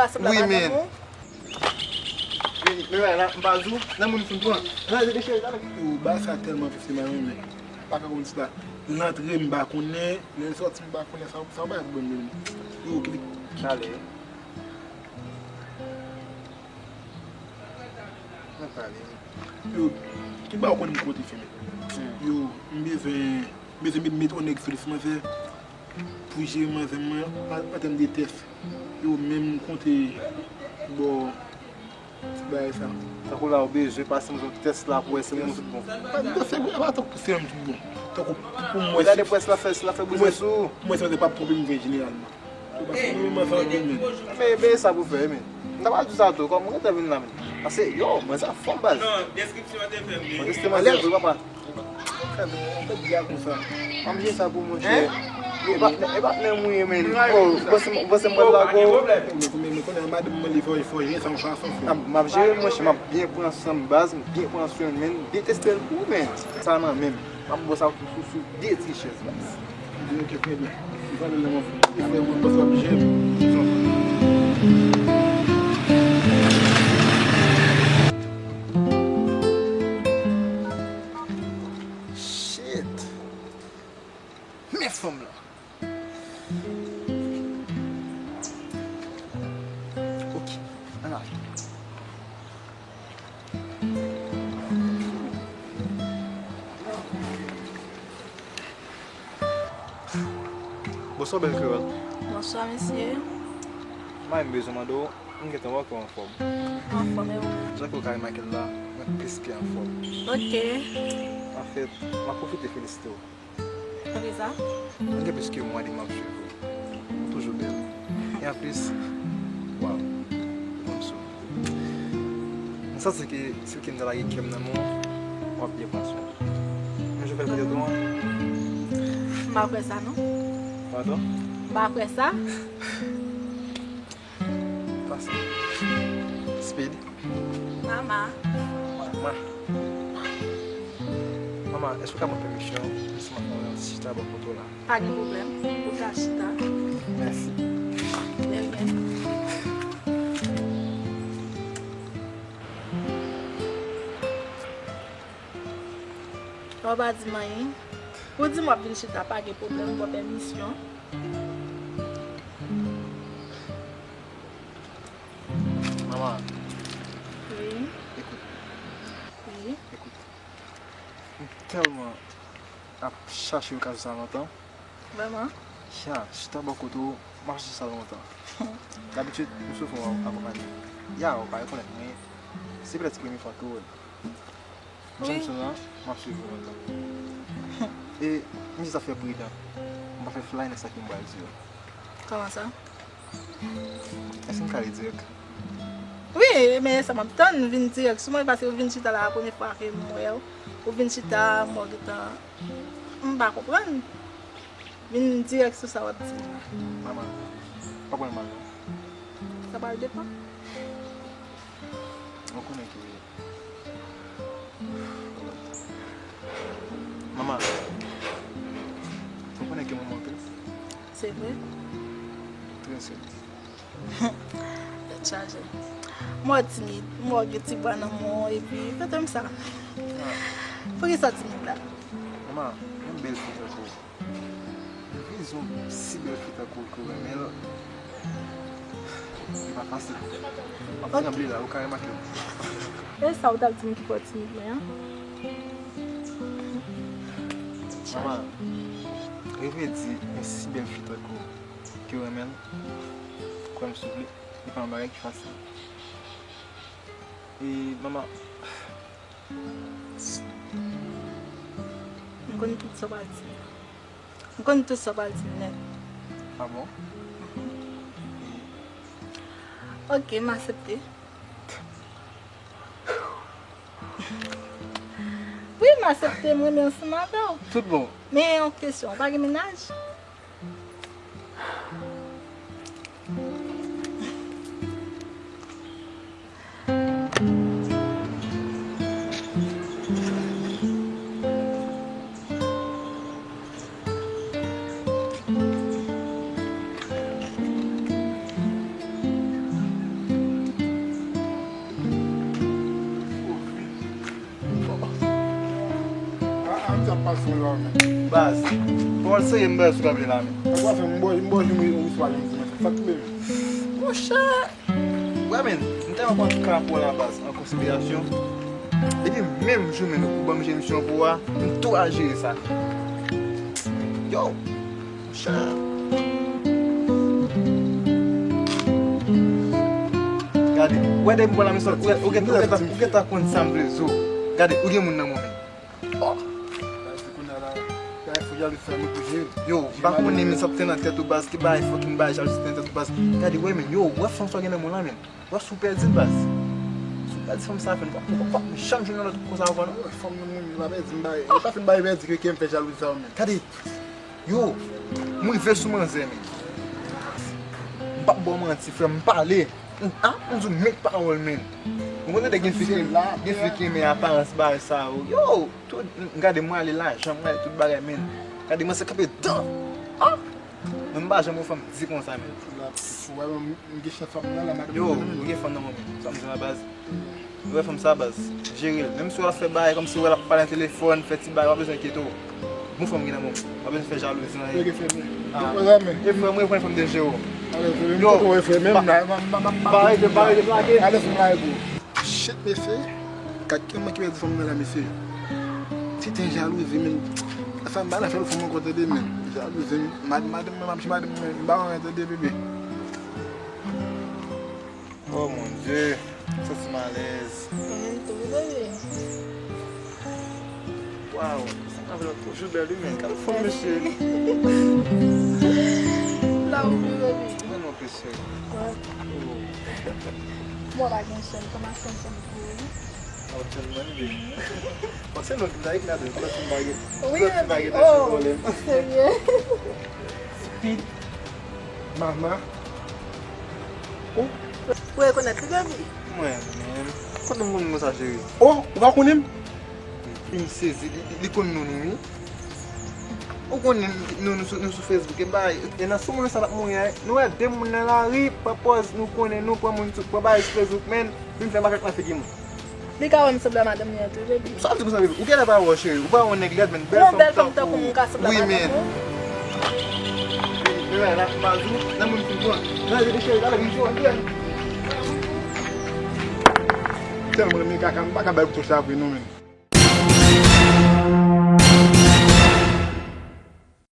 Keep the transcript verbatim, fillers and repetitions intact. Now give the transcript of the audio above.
Wi, men. Men, men, men, la, m pa di w, nan moun fin pran. Nan, de cheri, la. Yo, ba sa tèlman vif, se mwen menm. Pa ka konn sa. L antre, m pa konnen. Lè l sòti, m pa konnen. Sa, sa pa pwoblèm menm. Yo, kite. Chale. Mwen pale. Yo, ki ba w konn m kote fè men. Yo, m bezwen, m bezwen met, met yon nèg sou lis manzè pou jere manzè mwen an, an tèm de tès. Yo, menm m konte bò ti bagay sa. Tankou la, ou bezwen pase m yon tès la pou wè si mwen tout bon. Pa, m te fè, pa tankou si mwen tout bon. Tankou pou m wè si. Gade près la fè, si l ap fè bouzen sou ou. Pou m wè si manzè p ap twonpe m vre jeneralman. Yo pa fè mwen sa vre menm. Men, men sa pou fè, men. M ta pral di sa tou, kòm mwen te vin la, men. Paske, yo, mwen sa fò baz. Non, deskripsyon an te fè m. Mwen teste manzè tou, papa. An fèt, an fèt, di a konsa. An byen sa pou monchè. E patnè, e patnè m ou ye, men. Oh, ou panse, ou panse m pral lage w? Men, men konnen madanm mwen li fò, fò jere sa yon fason. M ap, m ap jere l, monchè, m ap byen pran san m baz, m byen pran swen l, men. Byen teste l pou ou, men. Sa nan men m. M ap ba w sa sou, sou, sou de ti chèz, baz. Ok, trè byen. Ou pale nan mwen. Ou pale nan mwen, paske w ap jere m. Shit. Men fanm lan. Ok, ann ale. Bonswa, bèl kreyòl. Bonswa, mesye. Mwen, m bezwen mande w, m gentan wè ke w anfòm. Anfòm, e ou menm? Jan ke w ka remake l la, mwen plis ke anfòm. Ok. Anfèt, m ap pwofite felisite w. Poukisa? Mwen gen plis ke mwa depi m ap swiv ou. Ou toujou bèl. E anplis, waw, ou konn sou. Mwen santi ke si w kite m ta lage kè m nan men w, w ap byen pase. Yon jou fè l pete tou an. M pa kwè sa, non. Padon? M pa kwè sa. Pase. Speed. Mama. Mama. Mama, èske w ka ban m pèmisyon, jis mwen fè yon ti chita bò kote w la? Pa gen pwoblèm. Ou ka chita. Mèsi. De rien. Ou pa di m anyen. Ou di m w ap vin chita, pa gen pwoblèm, ou ban pèmisyon. Mama. Wi. Ekout. Wi. Ekout. M tèlman ap chache okazyon sa lontan. Vrèman? Ya, chita bò kote w, m ap chache sa lontan. Dabitid, m soufri w akonpanye. Ya, ou pa rekonèt mwen. Se petèt se premye fwa ke w wè m. Wi. Jameson an, m ap swiv ou lontan. E m jis ap fè pridan. M pa fè fly nan sa ke m pral di yo. Kòman sa? Èske m ka ale dirèk? Wi, men sa m ap tann, vin dirèk sou mwen, paske ou vin chita la, premye fwa ke m wè w. Ou vin chita, m wè w gentan. M pa konprann. Vin dirèk sou sa w ap di m la. Mama, pa pran l mal non. Sa pral depann. Ou konnen ke Mama, ou konnen ke manman w très? Se vre? Trè serye. Tèt chaje. M wè w timid, m wè w gen ti bwa nan men w, epi tande m sa. Ah. Poukisa w timid la? Mama, yon bèl fi tankou w. Vizyon si bèl fi tankou w ke w renmen l, li pa fasil. M ap tranble la, ou ka remake l. E sa ou t ap di m ki fè w timid mwen an? Mama, reve di yon si bèl fi tankou w ke w renmen l, kwè m souple, li pa yon bagay ki fasil. E, mama, M konn tout sa w pral di m. M konn tout sa w pral di m nèt. Ah bon? Ok, m aksepte. Wi, m aksepte, m renmen ansanm avè w. Tout bon. Men yon kesyon, ou pa gen mennaj? Baz, pawòl serye m, baz, sou kanpe la, men. Sa w ap fè m bò, m bò jou mwen, ou swa yon ti mwen. Sa k touve m? Monchè! Wè, men, m tèlman pran ka pou w la, baz, an konsiderasyon. Epi menm jou, men, ou ban m jemisyon pou w a, m tou al jere sa. Yo! Monchè! Gade, wè depi m pran la, men, ou gentan konn sa m vle di w. Gade, ou gen moun nan men w, men. Oh! Baz, di kounye a la, bagay fò jalouzi sa nou pou jere. Yo, m pa konnen, men, sa k te nan tèt ou, baz, ki bagay fucking bagay jalouzi te nan tèt ou, baz. Gade, wè, men, yo, wè fanm sa w gen nan men w la, men. Wè si w pèdi l, baz. Si w pèdi fanm sa, fè n pa, fòk, fòk, fòk m janm jwenn yon lòt konsa ankò, non. Wè fanm nan, men, m pa pèdi, m bay, m pa fin bay pèdi ke, ke m fè jalouzi sa, men. Gade, yo, m rive sou manzè, men. M p ap ba w manti, frè m, m pale. Ah, m di w met pawòl, men. Ou konn tande gen fi ki, gen fi ki renmen aparans bagay sa yo. Yo, tout, m gade, mwen ale lajan, mwen ale tout bagay, men. Gade, mwen se kanpe dan. Ah! Men m pa janm wè fanm di konsa, men. Ou wè, m gen chans fanm nan la, madanm. Yo, ou gen fanm nan, men. Sa m di la, baz. Ou wè fanm sa, baz. Jere l. Menm si w ap fè bagay kòmsi w wè l ap pale nan telefòn, fè ti bagay, w pa bezwen enkyete w. Bon fanm gen nan men w. W pa bezwen fè jalouzi, anyen. Yo, gen fèmen. Ah. Yo, fèmen. E frè mwen, pran fanm de jere w. Ale, fèmen. Yo, m pa wè fèmen, m la, m, m, m, m, ba rete, ba rete plake. Ale, fèmen la, epi. Shit, mesye. Gad ki moun ki pèdi fanm nan la, mesye. Se te jalouzi, men. Sa m pa nan fè l fanm ankò, tande, men. Jalouzi, men. Mad-, madanm mwen, m ap di madanm mwen, m pa wè, tande, bebe. Oh mon Dieu, m santi m alèz. Mwen menm tou, wi, bebe. Waw, sa anvlòp toujou bèl, wi, men. Gad fanm, mesye. Love you, bebe. Mwen non, mesye. Wè. Oh. Mwen pa gen chèn, kòman chèn chèn pou ou, wi? Oh, chèn mwen, wi. Bon, se nou ki ta ekri ladan, kòman chèn bagay. Wi, bebe. Oh, serye. Speed. Mama. Ou? Ou rekonèt li, baby? Mwen menm. Kote m konn moun sa, cheri? Oh, ou pa konnen m? Epi m sezi, li, li, li konn non nou, wi. Ou konnen nou, nou sou, nou sou Facebook, e bay, e nan sou moun sa n ap mouri a, nou wè de moun nan lari, pran pòz, nou konnen nou, pran moun sou, pran bagay sou Facebook, men, vin fè makak nan figi moun. Li ka wè m sanble a madanm li an tou, baby. Sa w ap di konsa, baby? Ou genlè pa wè, cheri. Ou pa wè yon nèg lèd, men bèl fanm tankou ou. Wi, men. Vin, vin la, m a di w, nan moun ki bon. Nan, baby, cheri, gade, m di w, m di w. Tèlman renmen kaka, m pa ka bay kouto sa vre non, men.